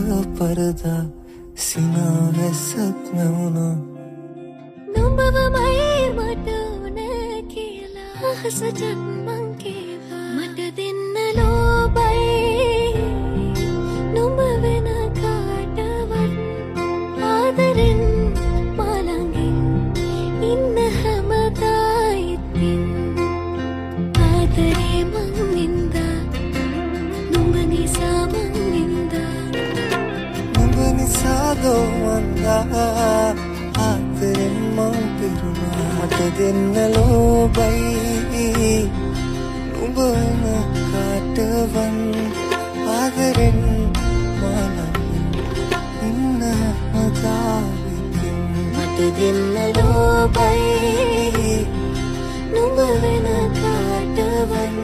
පරදා සිනා වැස්සක් නැවුණා. නුඹවමයි මට ඕන කියලා අහසටත් මං කීවා. මට දෙන්න ලෝභයි නුඹ වෙන කාටවත්. ආදරෙන් මා ළඟින් ඉන්න හැමදා ඉතින්. ආදරේ මං වින්දා නුඹ නිසා මං වින්දා. නුඹ නිසා දෝ මන්දා ආදරෙන් මං පිරුණා. මට දෙන්න ලෝභයි නුඹ වෙන කාටවත්. ආදරෙන් මා ළඟින් ඉන්න හැමදා ඉතින්. මට දෙන්න ලෝභයි නුඹ වෙන කාටවත්.